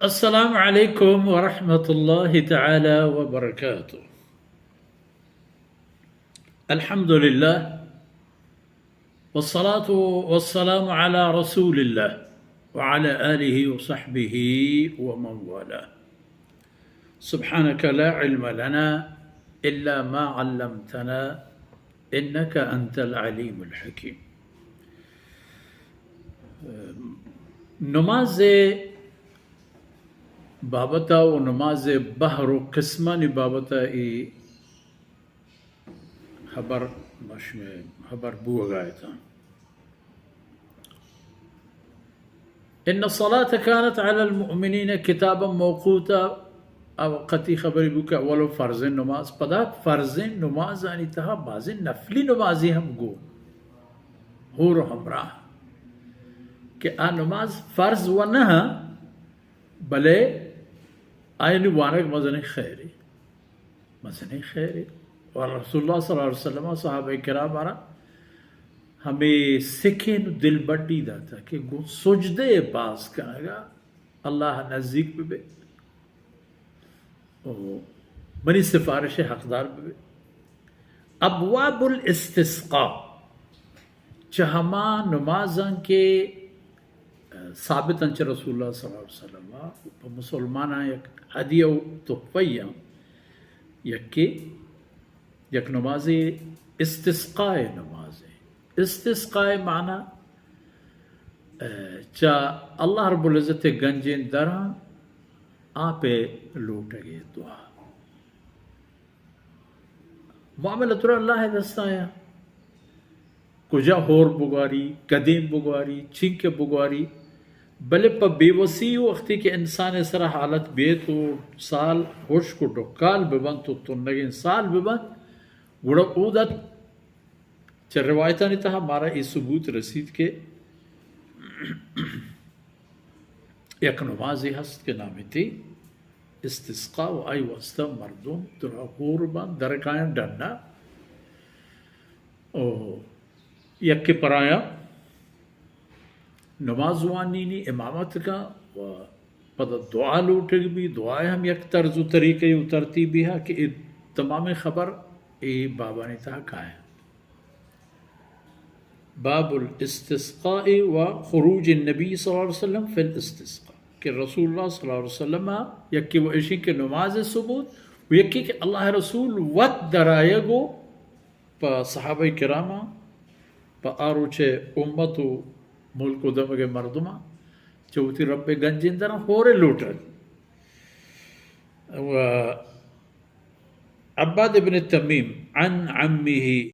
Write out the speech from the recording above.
السلام عليكم ورحمة الله تعالى وبركاته. الحمد لله، والصلاة والسلام على رسول الله وعلى آله وصحبه ومن والاه. سبحانك لا علم لنا إلا ما علمتنا إنك أنت العليم الحكيم. نماز بابت ءَ و نماز بہر و قسمانی بابت ءَ اے ہبر مشمے ہبر بوگا اتاں. ان الصلاة كانت على المؤمنين كتابا موقوتا. او قتی خبری بو کہ اولو فرض نماز، پدا فرض نمازانی تہا بازیں نفلی نمازی ہم گو ہور و ہمراہ کہ آ نماز فرض و نہ، بلے آیانی وانگ مزنیں خیرے، مزنیں خیرے. و رسول اللہ صلی اللہ علیہ وسلم ءَ صحابہ کرام ءَ را ہمے سکین و دلبڈی داتا کہ گوں سجدہ باز کنگا اللہ نزیک ببے و منی سفارش حقدار ببے. ابواب الاستسقاء چہ ہما نمازاں کہ ثابت انت چہ رسول اللہ صلی اللہ علیہ وسلم ءَ، پہ مسلماناں یک ہدیہ و تحفہ ای انت. یکے، یک نمازے استسقاء نمازے. استسقاء معنی، اہ، چہ اللہ رب العزت گنجیں دراں آپ لوٹگے دعا. معاملہ ترا اللہ ءِ دستا یا کجا ہور بگواری، کدیم بگواری، چینکہ بگواری، بلے پہ بے وسی وقتی کہ انسان ءِ سرا حالت بیت و سال ہشک و ڈکال ببنت و تنگیں سال ببنت، گڑا اود ات چہ روایتانی تہا مارا اے ثبوت رسید کہ یک نمازے ہست کہ نامی تی استسقاء و آئی واسطہ مردم درا ہور بنت، درکایاں ڈنا و یکے پرایا نماز وانینی امامت کا و پدا دعا لوٹگ بی، دعا ہم یک طرز و طریقے و ترتیبی ہا کہ اے تمامیں خبر اے بابانی تہا کائیں. باب الاستسقاء و خروج النبی صلی اللہ علیہ وسلم فی الاستسقاء، کہ رسول اللہ صلی اللہ علیہ وسلم یکی و اشی کہ نماز ثبوت و یکی کہ اللہ رسول وت درایگ و پہ صحابہ کراماں، پہ آ روچے امت و ملک و دمگے مردماں چہ وتی رب گنجیں دراں ہورے لوٹگ. و عباد ابن تمیم عن عمه